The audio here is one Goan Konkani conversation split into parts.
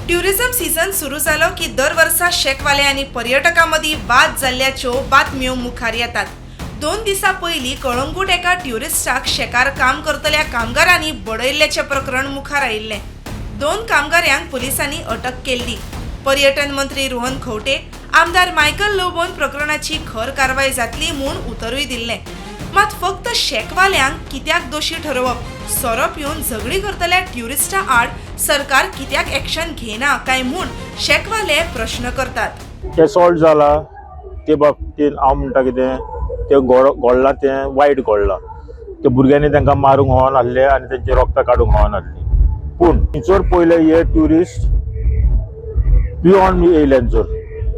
ट्युरिझम सीझन सुरू जालो की दर वर्सा शेकवाले आनी पर्यटकां मदीं वाद जाल्ल्याच्यो बातम्यो मुखार येतात. 2 दिसां पयलीं कळंगूट एका ट्युरिस्टाक शेकार काम करतल्या कामगारांनी बडयल्ल्याचें प्रकरण मुखार आयिल्लें. दोन कामगारांक पुलिसांनी अटक केल्ली. पर्यटन मंत्री रोहन खंवटे, आमदार मायकल लोबोन प्रकरणाची खर कारवाय जातली म्हूण उतरूय दिल्लें. मात फक्त शेकवाल्यांक कित्याक दोशी ठरोवप? सोरो पिवन झगडी करतल्या ट्युरिस्टां आड सरकार कित्याक एक्शन घेना काय म्हूण शेकवाले प्रश्न करतात. एसॉल्ट जाला ते बाबतीन हांव म्हणटा, कितें तें घडलां तें वायट घडलां. ते भुरग्यांनी तांकां मारूंक होवन आहले आनी तेंचे रोगतां काडूंक होवन आहली. पूण थंयसर पयले हे ट्युरिस्ट पियोन येयले, थंयसर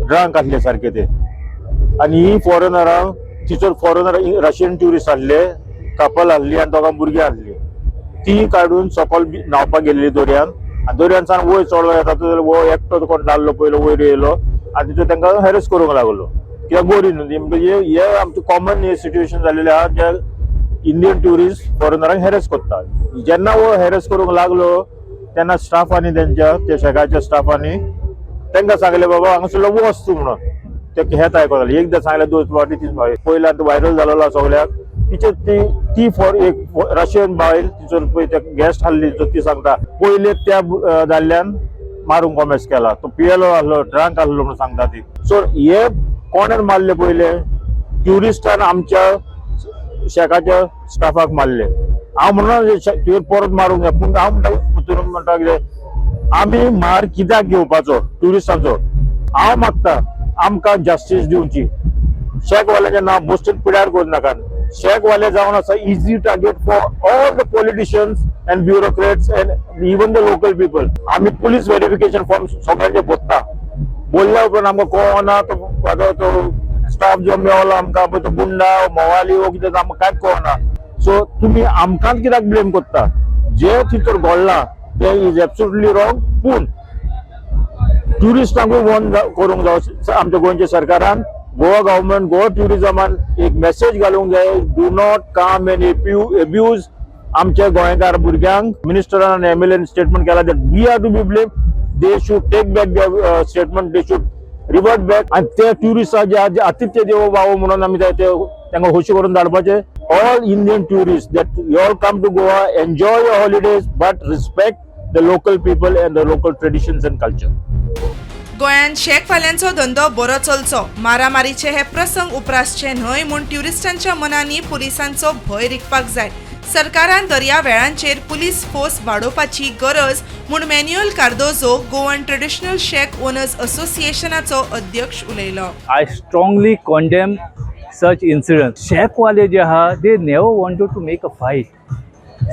ड्रंक आसले सारके ते. आनी ही फॉरेनरां थंयसर, फॉरेनर रशियन ट्युरिस्ट आहले, कपल आहली आनी दोगां भुरगीं आहली. ती काडून सकल न्हांवपाक गेल्ली दर्यान आनी दर्यान वयर चडलो येता तो हो एकटो कोण दादलो पयलो वयर येयलो आनी तितून तांकां हॅरेस करूंक लागलो, कित्याक गोरी न्हू ती. म्हणजे हे आमचे कॉमन हे सिट्युएशन जालेलें आहा, जे इंडियन ट्युरिस्ट फॉरेनरांक हॅरेस करता. जेन्ना हो हॅरेस करूंक लागलो तेन्ना स्टाफांनी, तेंच्या त्या शेकाच्या स्टाफांनी तांकां सांगलें, बाबा हांगासरलो वच तूं म्हणून. ते हेत आयकताले. एकदां सांगलें, दोन फावटी, तीन फावटी. पयल्यान आतां व्हायरल जालेलो आहा सगळ्याक. तिचे ती ती फॉर एक रशियन बायल तिचो पळय ते गेस्ट आहली, जो ती सांगता, पयले त्या दादल्यान मारूंक कॉमेस केला, तो पियेलो आहलो, ड्रंक आहलो म्हणून सांगता ती. सो हे कोणें मारले? पयले ट्युरिस्टान आमच्या शेकाच्या स्टाफाक मारले. हांव म्हणून तुवें परत मारूंक जाय, पूण हांव म्हणटा, पुतून म्हणटा कितें, आमी मार कित्याक घेवपाचो ट्युरिस्टांचो? हांव मागता, आमकां जस्टीस दिवची. शेकवाल्याचें नांव बस्टेड पिड्यार करूं नाकात. शेकवाले जावन आसा easy target for all the politicians and bureaucrats and even the local people. आमी पुलीस व्हेरिफिकेशन फॉर्म सगळ्यांचे भरता. बोलल्या उपरांत आमकां कळना, तो आतां तो स्टाफ जो मेवलो आमकां पळय, तो गुंडा मवाली वो कितें, आमकां कांयच कळना. सो तुमी आमकांच कित्याक ब्लेम करता? जे थंयसर घडलां तें is absolutely wrong, पूण ट्युरिस्टांकूय वॉर्न करूंक जाय आमच्या गोंयच्या सरकारान. गोवा गव्हर्मेंट, गोवा ट्युरिझमान एक मेसेज घालूंक जाय, do not come and abuse आमच्या गोंयकार भुरग्यांक. मिनिस्टरान आनी एमएलएन स्टेटमेंट केला that we are to be blame. They should take back the statement, they should revert back. आनी ते ट्युरिस्टा जे आतिथ्य देवो भव म्हणून आमी ते तांकां खोशी करून धाडपाचे. All Indian tourist that you all come to Goa, enjoy your holidays, but respect the local people and the local traditions and culture. गोंयांत शेकवाल्यांचो धंदो बरो चलचो, मारामारीचे हे प्रसंग उप्रासचे न्हय म्हूण ट्युरिस्टांच्या मनांनी पुलिसांचो भंय रिगपाक जाय. सरकारान दर्या वेळांचेर पुलीस फोर्स वाडोवपाची गरज म्हूण manual Cardozo, Goan traditional shack owners असोसिएशनाचो अध्यक्ष उलयलो. I strongly condemn such incidents. शेकवाले जे आहा, they never wanted to make a fight.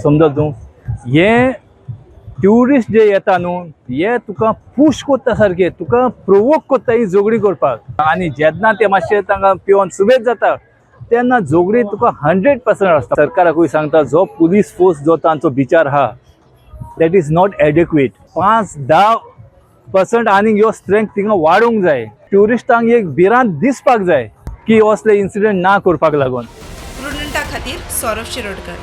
समजा तूं हे ट्युरिस्ट जे येता न्हू, हे तुका पूश कोत्ता सारके, तुका प्रोवोक कोत्ता ही झगडी करपाक. आनी जेन्ना ते मातशे तांकां पिवन सुबेज जाता तेन्ना झगडी तुका 100% आसता. सरकाराकूय सांगता, जो पुलीस फोर्स जो तांचो बिचार आहा, that is not adequate. 5-10% आनीक ह्यो स्ट्रेंथ थिंगा वाडोवंक जाय. ट्युरिस्टांक एक भिरांत दिसपाक जाय की असले इन्सिडंट ना करपाक लागून. प्रुडंटा खातीर सौरभ शिरोडकर.